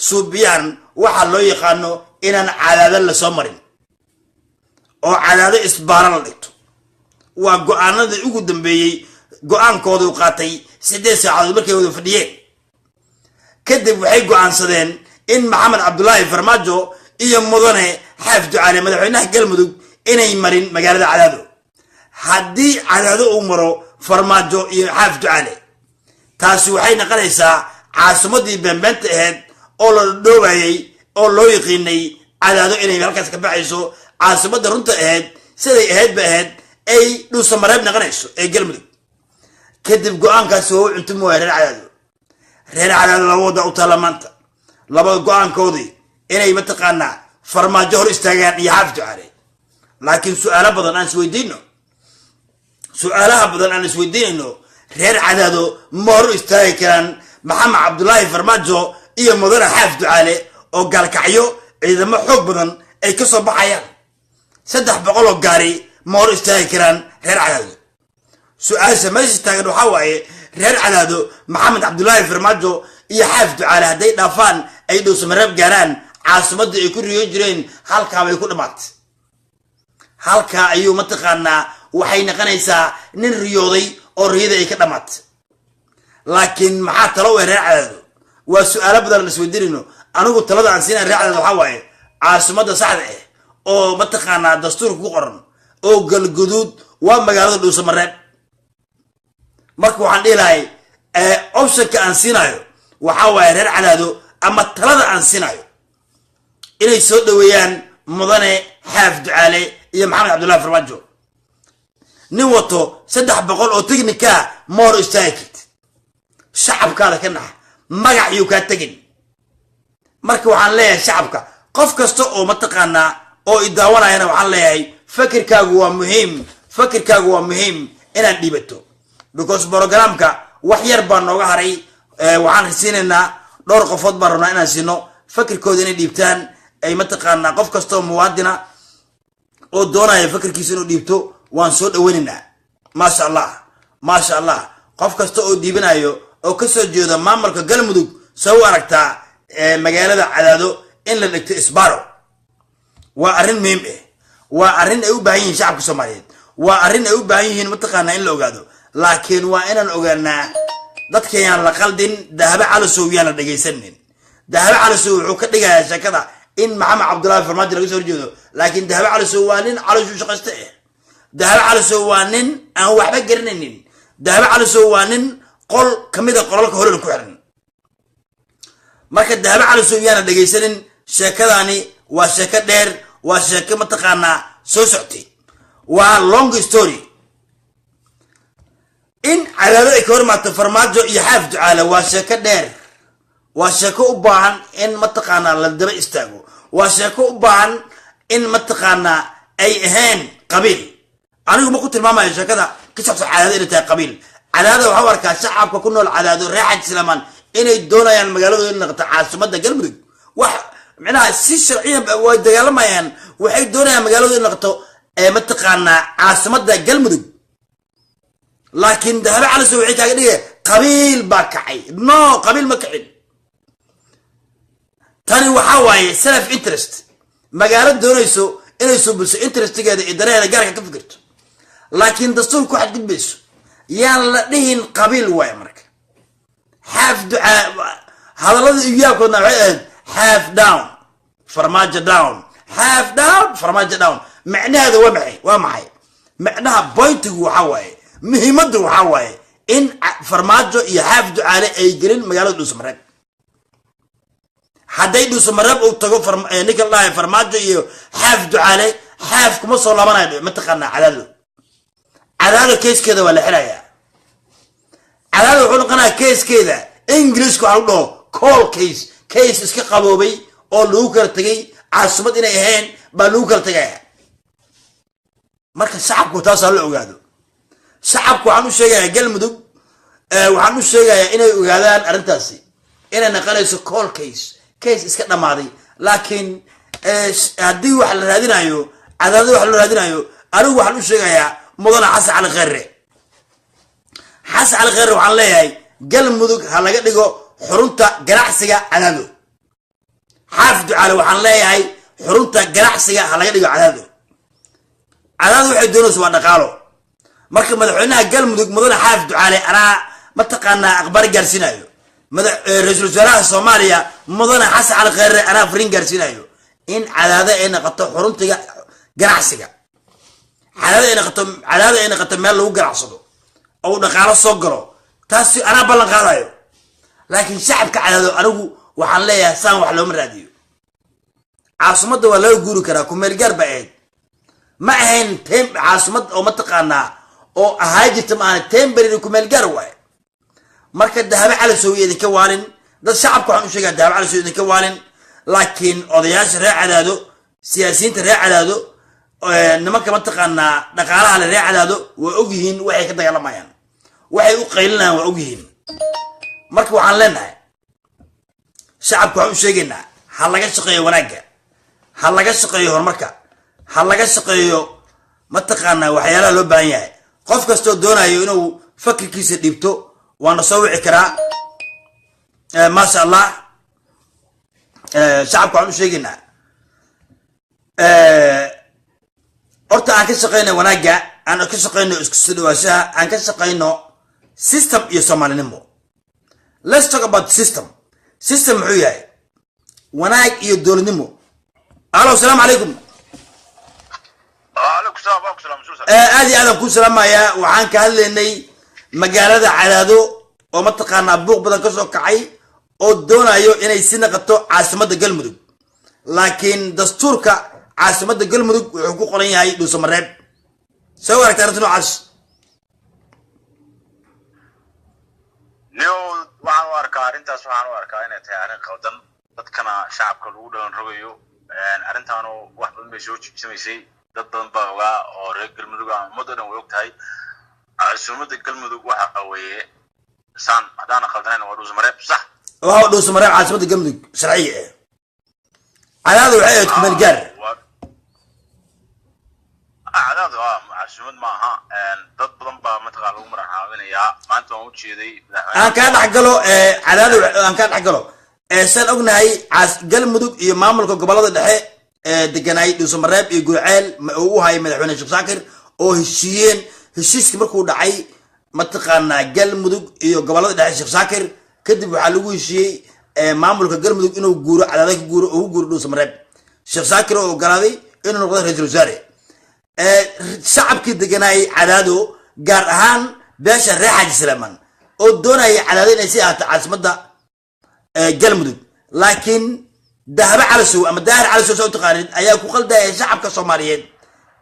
suubiyaan waxaa loo yaqaano inaan Cadaado lasoo marin oo Cadaado isbaaro la dhigto. Waa go-aanadii ugu dambeeyey. Go-aankoodu qaatay 8 saacadood markay wada fadhiyeen kadib, waxay go-aansadeen in Maxamed Cabdulaahi Farmaajo iyo mudane Xaaf Ducaale, madaxweynaha Galmudug, inay marin magaalada Cadaado. Haddii Cadaado uu maro Farmaajo iyo Xaaf Ducaale, taasi waxay noqonaysaa caasimadii beenbeenta ahayd oo la dhoobayay oo loo yiqiinay Cadaado inay halkaas ka baxayso. Caasimadda runta ahayd, siday ahayd ba ahayd, ay Dhuusamareeb noqonayso ee Galmudug. Kadib go-aankaasi waa u cuntumi waaya reer Cadaado. Reer Cadaado laba wadda u taalla maanta, labada go-aankoodii inay mataqaanaa Farmaajo hor istaagaan iyo Xaaf Ducaale. Laakiin su-aalo badan aan isweydiino, su-aalaha badan aan isweydiinayno: reer Cadaado ma hor istaagi karaan Maxamed Cabdulaahi Farmaajo iyo mudane Xaaf Ducaale oo Gaalkacyo ciidamo xoog badan ay ka soo baxayaan, 300 oo gaari? Ma hor istaagi karaan reer Cadaado? Su-aasha meesha taagan waxaa waaye: reer Cadaado Maxamed Cabdulaahi Farmaajo iyo Xaaf Ducaale hadday dhaafaan, ay Dhowsamareeb gaaraan, caasimadda ay ku riyo jireen halkaabay ku dhammaatay. Halkaa ayuu mataqaanaa waxay noqonaysaa nin riyooday oo riyada ay ka dhammaatay. Laakiin maxaa talo u reer Cadaado? Waa su-aalo badan aan isweydiinayno. Anigu talada aan siinaya reer Cadaado waxaa waaye: caasimadda saxda ah oo mataqaanaa dastuurka ku qoran oo Galguduud waa magaalada Dhuusamareeb. Marka waxaan dhihi lahay, optionka aan siinayo waxaa waaye reer Cadaado ama talada aan siinayo inay soo dhoweeyaan mudane Xaaf Ducaale iyo Maxamed Cabdullahi Farmaajo. Nin wato 300 oo technical ma hor istaagi kartid. Shacabkaada ka nax, magac yuu kaa tegin. Marka waxaan leeyahay shacabka, qof kasta oo mataqaanaa oo idaawanayana waxaan leeyahay: fakirkaagu waa muhiim, fakirkaagu waa muhiim inaad dhiibato, because programka wax yar baa nooga haray. Waxaan siinaynaa dhowr qofood baan rabnaa inaan siino fakirkooda inay dhiibtaan. Ay mataqaanaa qof kasta oo muwaadina oo doonaya fakirkiisa inuu dhiibto waan soo dhaweynaynaa. Maasha Allah, maasha Allah. Qof kasta oo dhiibanayo oo kasoo jeeda maamulka Galmudug, soo u aragtaa magaalada Cadaado in la dhigto isbaro? Waa arrin muhiim ah, waa arrin ay u baahan yihiin shacabka Soomaaliyeed, waa arrin ay u baahan yihiin mataqaanaa in la ogaado. Laakiin waa inaan ogaanaa dadkayaan la qaldin. Dahabo Calasow yaan la dhegaysanin. Dahabo Calasow wuxuu ka dhigayaa sheekada in Maxamed Cabdullaahi Farmaajo laga soo horjeedo, laakiin Dahabo Calasow waa nin caloshu shaqayste ah. Dahabo Calasow waa nin aan waxba garanaynin. Dahabo Calasow waa nin qol kamid a qolalka horena ku xiran. Marka Dahabo Calasow yaana dhegaysanin. Sheekadaani waa sheeko dheer, waa sheeko mataqaanaa soo soctay, waa long story. In Cadaado ay ka hormaato Farmaajo iyo Xaaf Ducaale waa sheeko dheer, waa sheeko u baahan in mataqaanaa la daba istaago, waa sheeko u baahan in mataqaanaa ay ahayn qabiil. Anigu ma ku tilmaamayo sheekada ka socto Cadaado inay tahay qabiil. Cadaado waxaa u arkaa shacabka ku nool Cadaado, reer Xaji Islaamaan, inay doonayaan magaaladooda in noqoto caasimadda Galmudug. Wax micnaha si sharciyan way dagaalamayaan, waxay doonayaan magaaladooda in noqoto mataqaanaa caasimadda Galmudug. Laakiin Dahabo Calasow waxay kaaga dhigaya qabiil baa kacay. No, qabiil ma kacin. Tani waxaa waaye self interest, magaalo doonayso inay suubiso interestigeeda iyo danaheeda gaarka ka fikirto, laakiin dastuur ku xadgudbayso. Yaan la dhihin qabiil waay. Marka Xaaf Ducaa hadalladii ugu yaabkoodna waxay ahayd "Xaaf down, Farmaajo down, Xaaf down, Farmaajo down." Macnaheeda waa maxay? Waa maxay macnaha? Pointigu waxaa waaye, muhiimaddu waxaa waaye in Farmaajo iyo Xaaf Ducaale ay gelin magaalada Dhuusamareeb. Hadday Dhuusamareeb uu tago ninka la dhahay Farmaajo iyo Xaaf Ducaale, Xaaf kuma soo laabanayo mataqaanaa Cadaado. Cadaado casekeeda waa la xirayaa. Cadaado wuxuu noqonayaa casekeeda, Englishka waxaa lagu dhaho cold case, case iska qaboobay oo lagu kala tegay. Caasimad inay ahayn baa lagu kala tegaya. Marka shacabku taasaa la ogaado. Shacabku waxaan u sheegayaa, Galmudug waxaan u sheegayaa inay ogaadaan arrintaasi inay naqanayso cold case, case iska dhammaaday. Laakiin haddii wax la raadinayo, cadaadad wax la raadinayo, anigu waxaan u sheegayaa mudane Xasan Cali Kheyre. Xasan Cali Kheyre waxaan leeyahay: Galmudug ha laga dhigo xurunta ganacsiga Cadaado. Xaaf Ducaale waxaan leeyahay xurunta ganacsiga ha laga dhigo Cadaado. Cadaado waxay doonaysa waa dhaqaalo. Marka madaxweynaha Galmudug mudane Xaaf Ducaale anaa mataqaanaa aqbaar gaarsiinayo, ra-iisul wasaaraha Soomaaliya mudane Xasan Cali Kheyre anaa fariin gaarsiinayo in Cadaado ay noqoto xuruntiga ganacsiga, Cadaado ay noqoto meel lagu ganacsado oo dhaqaalo soo galo. Taasi anaa ballan qaadayo. Laakiin shacabka Cadaado anigu waxaan leeyahay saan wax looma raadiyo. Caasimadda waa laga guuri karaa, kumeel gaar ba ahayd, ma ahayn tem caasimad oo mataqaanaa oo ahaa jirta, ma ahan temporary, kumeel gaar waaye. Marka Dahabo Calasow idinka waalin dad shacabka waxaan u sheegaa Dahabo Calasow idinka waalin, laakiin odayaasha reer Cadaado, siyaasiyiinta reer Cadaado, nimanka mataqaanaa dhaqaalaha le reer Cadaado waa ogyihiin waxay ka dagaalamayaan, waxay u qaylinayaan waa ogyihiin. Marka waxaan leenahay shacabka waxaan u sheegaynaa ha laga shaqeeyo wanaagga, ha laga shaqeeyo horumarka, ha laga shaqeeyo mataqaanaa waxyaalaha loo baahan yahay. Qof kastoo doonayo inuu fakirkiisa dhiibto waana soo wici karaa. Maasha Allah. Shacabka waxaan u sheegaynaa horta aan ka shaqeyno wanaagga, aan ka shaqeyno isku soo dhawaashaha, aan ka shaqeyno system iyo Soomaalinimo. Let's talk about system. System muxuu yahay? Wanaag iyo dowladnimo. Alo, asalaamu calaykum. Waalaikum salaam, waa ku salaam. Aad iyo aadaan kuu salaamayaa. Waxaan ka hadlaynay magaalada Cadaado oo mataqaanaa buuq badan ka soo kacay oo doonayo inay si naqato caasimadda Galmudug, laakiin dastuurka caasimadda Galmudug wuxuu ku qoran yahay Dhuusamareeb. Soo aragta arrinta noocaas? Niyo, waxaan u arkaa arrintaas, waxaan u arkaa inay tahay arrin qaldan, dadkana shacabka lagu dhalan rogayo. Arrintaanu wax badan bay soo jiibsamaysay, dad badan baa ogaa oo reer Galmudug ah, ummadoo dhan way og tahay. Caasimadda Galmudug waxa weeye saan haddaana khaldanayn waa Dhuusamareeb, sax? Waxa Dhuusamareeb caasimadda Galmudug sharciga ah. Cadaado waxay ahayd kumeel gaar. Cadaado caasimad ma aha. Dad badan baa mataqaa lagu maraxaabinayaa. Maanta waan ujeeday. Aan kaa dhex galo Cadaado, aan kaa dhex galo. Saan ognahay Galmudug iyo maamulka gobolada dhexe ee deganaay Dhuusamareeb iyo Gurceel oo u hayay madaxweyne Sheekh Shaakir oo heshiiyeen. Heshiiskii markuu dhacay mataqaanaa Galmudug iyo gobolada dhexe Sheekh Shaakir kadib, waxaa lagu heshiiyey maamulka Galmudug inuu guuro, Cadaada ka guuro oo u guuro Dhuusamareeb. Sheekh Shaakir oo ogolaaday inuu noqdo ra-iisul wasaare. Shacabkii deganaayay Cadaado, gaar ahaan beesha reer Xaaji Salaaman oo doonaya Cadaado inay sii ahaato caasimadda Galmudug, laakiin Dahabo Calasow ama Daahir Calasow saa u taqaanid ayaa ku qaldayay shacabka Soomaaliyeed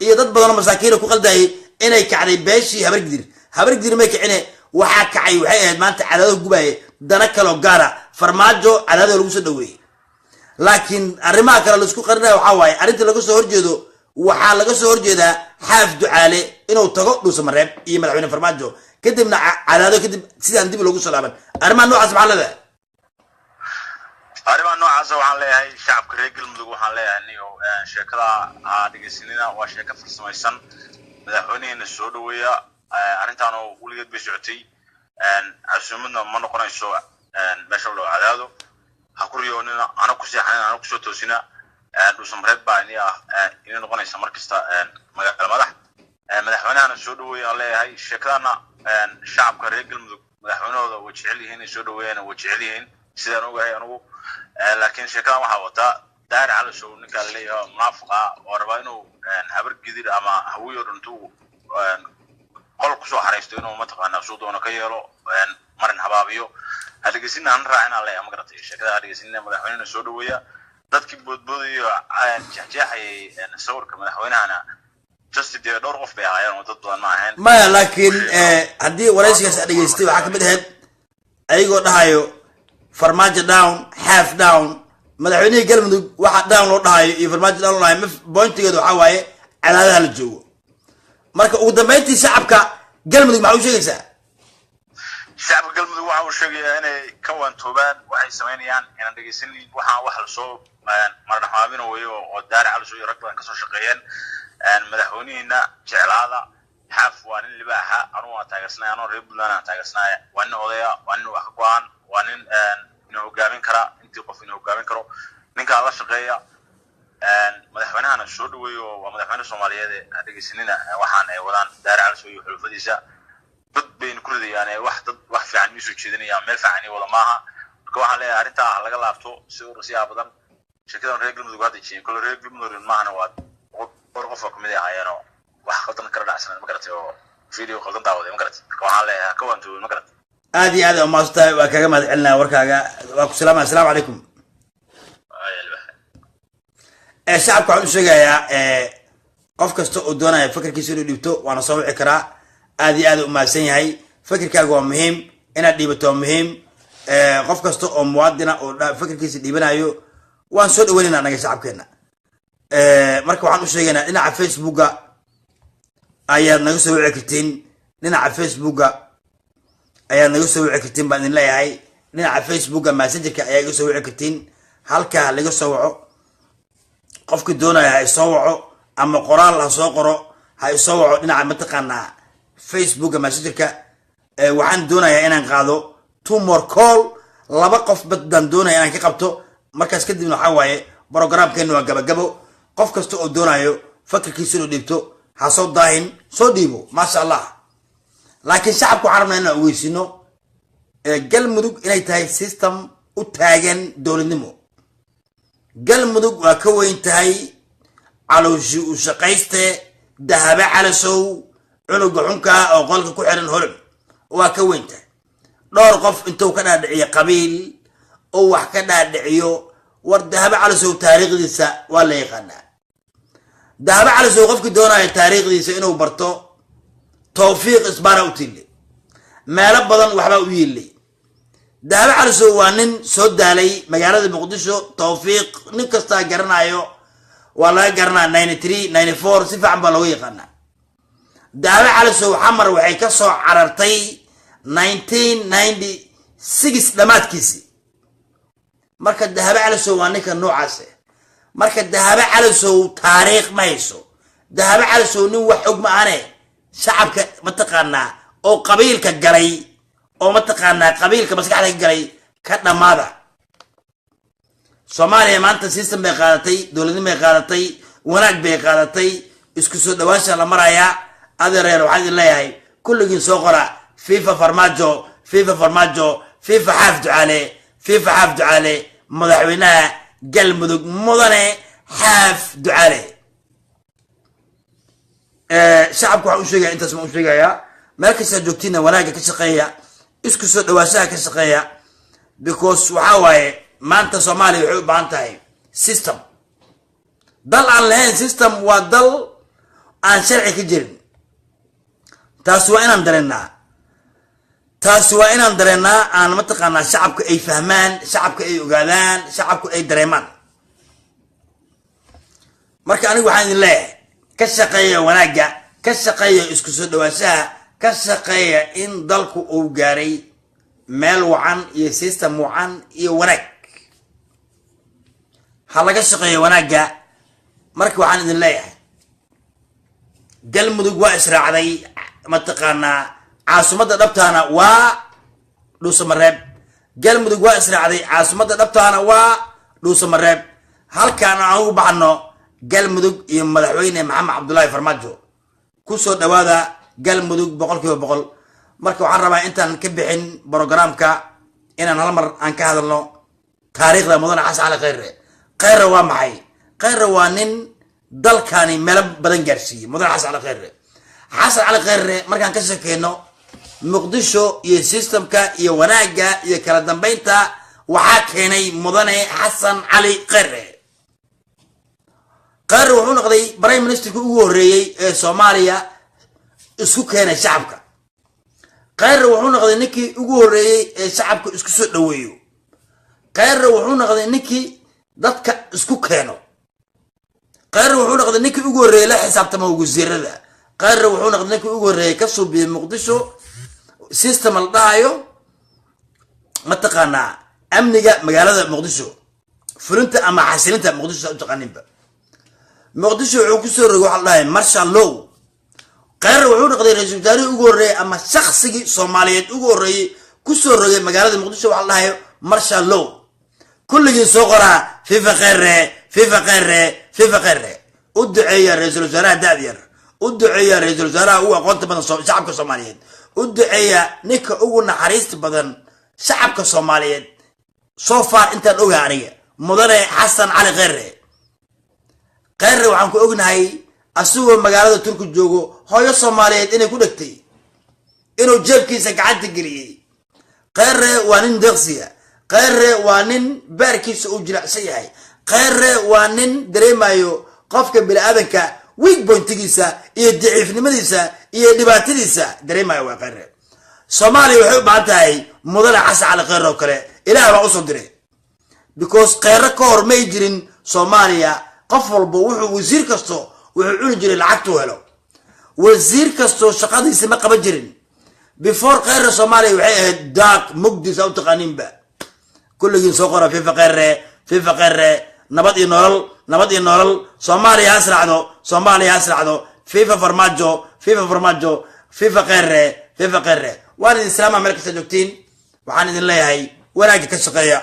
iyo dad badan oo masaakiina ku qaldayay inay kacday beeshii Habargidir. Habargidir may kicine, waxaa kacay waxay ahayd maanta Cadaado gubaye dana kaloo gaara. Farmaajo Cadaado lagu soo dhaweeyey, laakiin arrimaha kale laisku qarinaya waxaa waaye arrinta laga soo horjeedo. Waxaa laga soo horjeedaa Xaaf Ducaale inuu tago Dhuusamareeb iyo madaxweyne Farmaajo, kadibna Cadaado kadib sidaan dib loogu soo laaban. Arrimaha noocaas maxaa leedahay? Arrimaha noocaasa waxaan leeyahay shacabka reer Galmudug, waxaan leeyahay niyo sheekada ha dhegeysanina, waa sheeko farsamaysan. Madaxweyneheena soo dhaweeya. Arrintaanu weligeed bay socotay. Casuumadna ma noqonayso meesha la dhaho Cadaado. Ha ku riyoonina, ana ku seexanina, ana kusoo toosina. Dhuusamareeb baa ini ah inay noqonaysa mar kasta magaala madax. Madaxweynahana soo dhaweeya aan leeyahay. Sheekadana shacabka reer Galmudug madaxweynahooda way jecel yihiin, inay soo dhaweeyaan way jecel yihiin sidaan ogahay anigu. Laakiin sheekadan waxaa wataa Daahir Calasow, ninkaa laleeyahay munaafiq ah oo rabaa inuu Habar Gidir ama Hawiyo dhantuu qol kusoo xaraysto, inuu mataqaanaa suu doono ka yeelo, marin habaabiyo. Ha dhegeysinna, hana raacin aan leeyahay, ma garatay? Sheekada ha dhegeysinina, madaxweynena soo dhaweeya. Dadkii boodboodayo jeexjeexayay sawirka madaxweynahana just dee dhowr qof bay ahaayeen oo dad badan ma ahayn. Maya, laakiin haddii waraysigaas aad dhegeystay waxaa kamid ahayd ayagoo dhahayo Farmaajo down, Xaaf down. Madaxweynihii Galmudug waxa down loo dhahayo iyo Farmaajo down loo dhahayo pointigeedu waxaa waaye Cadaadaha la joogo. Marka ugu dambeyntii shacabka Galmudug maxaa u sheegaysaa? Shacabka Galmudug waxa uu sheegayaa inay ka waantoobaan waxay samaynayaan, inaan dhegeysanin. Waxaan wax lasoo maradhaxmaabina weeyo oo Daari Calasow iyo rag badan kasoo shaqeeyeen. Madaxweynihiina jeclaada. Xaaf waa nin libaaxa, anugu waan taageersanaya, anoo reer Puntland aan taageersanaya. Waa nin odaya, waa nin wax ka go-an, waa nin ina hogaamin kara, intii qof ina hogaamin karo. Ninkaas Ninkaa la shaqeeya, madaxweynahana soo dhaweeyo, waa madaxweyne Soomaaliyeed. Ha dhegeysanina waxaan ay wadaan Daari Calasow iyo xulufadiisa. Dad bayna ku ridayaan wax dad wax fiican iisoo jeedinayaan, meel fiican ii wada maaha. Marka waxaan leeyahay arrintaa ha laga laabto si urasiyaha badan. Sheekadan reer Galmudug hadda jiin kole reer Galmudug maahana, waa dhowr qof oo kamid ay ahaayeenoo wax qaldan kala dhacsanan, ma garatay, oo video qaldan daawaday, ma garatay. Marka waxaan leeyahay ha ka waantoobay, ma garatay. Aad iyo aad aa umahadsan tahay, waa kaga mahad celinaya warkaaga. Waa ku salaamaya. Asalaamu calaykum. Shacabka waxaan u sheegayaa, qof kasta oo doonaya fikirkiisa inuu dhiibto waana soo wici karaa. Aad iyo aad u mahadsan yahay. Fikirkaaga waa muhiim, inaad dhiibato waa muhiim. Qof kasta oo muwaadina oo fikirkiisa dhiibanayo waan soo dhaweynayna anaga shacabkeena. Marka waxaan u sheegaynaa, dhinaca Facebooka ayaad naga soo wici kartiin, dhinaca Facebooka ayaad naga soo wici kartiin baan idin leeyahay. Dhinaca Facebooka Messengerka ayaa iga soo wici kartiin. Halkaa laga soo waco. Qofkii doonaya ha isoo waco ama qoraal ha soo qoro, ha isoo waco dhinaca mataqaanaa Facebooka Messengerka. Waxaan doonayaa inaan qaado two more call, laba qof baan doonaya inaan ka qabto. Markaas kadibna waxaa waaye programkeenu waa gabagabo. Qof kasta oo doonayo fakirkiisa inuu dhiibto ha soo daahin, soo dhiibo, maasha Allah. Laakiin shacabka waxaan rabnaa inaan ogeysino Galmudug inay tahay system u taagan dowladnimo. Galmudug waa ka weyn tahay calooshi u shaqayste Dahabo Calasow, cunuga xunkaa oo qolka ku xiran Holom. Waa ka weyn tahay dhowr qof intuu ka dhaadhiciyo qabiil oo wax ka dhaadhiciyo. War Dahabo Calasow taariikhdiisa waa la yaqaanaa. Dahabo Calasow qofkii doonaya taariikhdiisa inuu barto, Tawfiiq isbaara u tiilay, meelo badan waxbaa u yiilay. Dahabo Calasow waa nin soo daalay magaalada Muqdisho. Tawfiiq nin kastaa garanayo, waa laga garanaa 93, 94, si fiican baa looga yaqaanaa. Dahabo Calasow Xamar waxay ka soo carartay 1996 dhammaadkiisii. Marka Dahabo Calasow waa ninka noocaas ah. Marka Dahabo Calasow taariikh ma hayso. Dahabo Calasow nin wax og ma ahane. Shacabka mataqaanaa oo qabiilka galay, oo mataqaanaa qabiilka maskaxda ka galay, ka dhammaada. Soomaaliya maanta system bay qaadatay, dowladnimo bay qaadatay, wanaag bay qaadatay, isku soo dhawaansha la marayaa. Adeereer, waxaan idin leeyahay kulligiin soo qora: viva Farmaajo, viva Farmaajo, viva Xaaf Ducaale, viva Xaaf Ducaale, madaxweynaha Galmudug mudane Xaaf Ducaale. Shacabka waxaan u sheegaya intaas baan u sheegayaa. Meel kastaa joogtiina wanaagga ka shaqeeya, isku soo dhawaanshaha ka shaqeeya, because waxaa waaye maanta Soomaaliya waxay u baahan tahay system. Dal aan lahayn system waa dal aan sharci ka jirin. Taasi waa inaan dareennaa, taasi waa inaan dareennaa, aan mataqaanaa shacabka ay fahmaan, shacabka ay ogaadaan, shacabku ay dareemaan. Marka anigu waxaan idin leeyahay, ka shaqeeya wanaagga, ka shaqeeya isku soo dhawaanshaha, ka shaqeeya in dalku uu gaaray meel wacan iyo system wacan iyo wanaag. Ha laga shaqeeyo wanaagga. Marka waxaan idin leeyahay, Galmudug waa israacday. Mataqaanaa caasimadda dhabtaana waa Dhuusamareeb. Galmudug waa israacday, caasimadda dhabtaana waa Dhuusamareeb. Halkaana aan ugu baxno Galmudug iyo madaxweyne Maxamed Cabdullaahi Farmaajo. Kusoo dhawaada Galmudug 100%. Marka waxaan rabaa intaan ka bixin programka inaan hal mar aan ka hadalno taariikhda mudane Xasan Cali Khayre. Khayre waa maxay? Khayre waa nin dalkani meelo badan gaarsiiyey, mudane Xasan Cali Khayre. Xasan Cali Khayre markaan ka sheekeyno Muqdisho iyo systemka iyo wanaagga iyo kala dambeynta, waxaa keenay mudane Xasan Cali Khayre. Khayre wuxuu noqday prime ministerka ugu horreeyey ee Soomaaliya isku keenay shacabka. Khayre wuxuu noqday ninkii ugu horreeyey ee shacabka isku soo dhaweeyo. Khayre wuxuu noqday ninkii dadka isku keeno. Khayre wuxuu noqday ninkii ugu horreeyey la xisaabtama wasiirada. Khayre wuxuu noqday ninkii ugu horreeyey ka suubiyey Muqdisho system la dhahayo mataqaanaa amniga magaalada Muqdisho, fulinta ama xasilinta Muqdisho saa u taqaaninba. Muqdisho wuxuu kusoo rogay waxa la dhahay martial law. Khayre wuxuu noqday ra-iisul wasaarihii ugu horreeyey ama shaksigii Soomaaliyeed ugu horreeyey kusoo rogay magaalada Muqdisho waxa la dhahayo martial law. Kulligii soo qoraa Viva Kheyre, viva Kheyre, viva Kheyre. U duceeya ra-iisul wasaaraha da'da yar, u duceeya ra-iisul wasaaraha ugu aqoonta badan shacabka Soomaaliyeed, u duceeya ninka ugu naxariista badan shacabka Soomaaliyeed so far intaan ogaha aniga, mudane Xasan Cali Kheyre. Kheyre waxaan ku ognahay asigoo magaalada Turki joogo hooyo Soomaaliyeed inay ku dhegtay inuu jeebkiisa gacanta geliyey. Kheyre waa nin deeqsiya. Kheyre waa nin baarkiisa uu jilicsan yahay. Kheyre waa nin dareemayo qofka bini-aadanka weak pointigiisa iyo daciifnimadiisa iyo dhibaatadiisa dareemayo waa Kheyre. Soomaaliya waxay u baahan tahay mudane Xasan Cali Kheyre oo kale. Ilaah baa usoo diray, because Kheyre ka hor may jirin Soomaaliya. Qof walba wuxuu, wasiir kasto wuxuu cuni jiray lacagtuu helo. Wasiir kastoo shaqadiisa ma qaban jirin before Kheyre. Soomaaliya waxay ahayd dark, mugdi, saa u taqaaniinba. Kulligiin soo qora viva Kheyre, viva Kheyre. Nabad iyo nolol, nabad iyo nolol. Soomaaliya ha israacdo, Soomaaliya ha israacdo. Viva Farmaajo, viva Farmaajo, viva Kheyre, viva Kheyre. Waan idin salaama meel kasta joogtiin. Waxaan idin leeyahay wanaagga ka shaqeeya,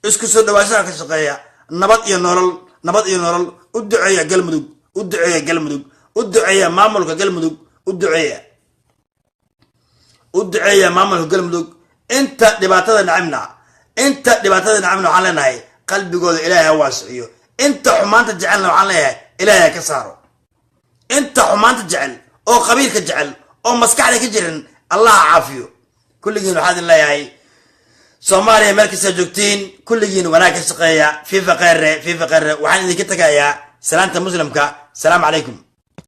isku soo dhawaashaha ka shaqeeya. Nabad iyo nolol, nabad iyo nolol. U duceeya Galmudug, u duceeya Galmudug, u duceeya maamulka Galmudug, u duceeya, u duceeya maamulka Galmudug. Inta dhibaatada nacibna, inta dhibaatada nacibna waxaan leenahay qalbigooda Ilaahay ha waasiciyo. Inta xumaanta jecelna waxaan leeyahay Ilaahay ha ka saaro. Inta xumaanta jecel oo qabiilka jecel oo maskaxda ka jiran, Allah ha caafiyo. Kulligiin waxaa idin leeyahay, Soomaaliya meel kastaa joogtiin, kulligiin wanaag ka shaqeeya. Viva Kheyre, viva Kheyre. Waxaan idinka tagayaa salaanta muslimka. Asalaamu calaykum.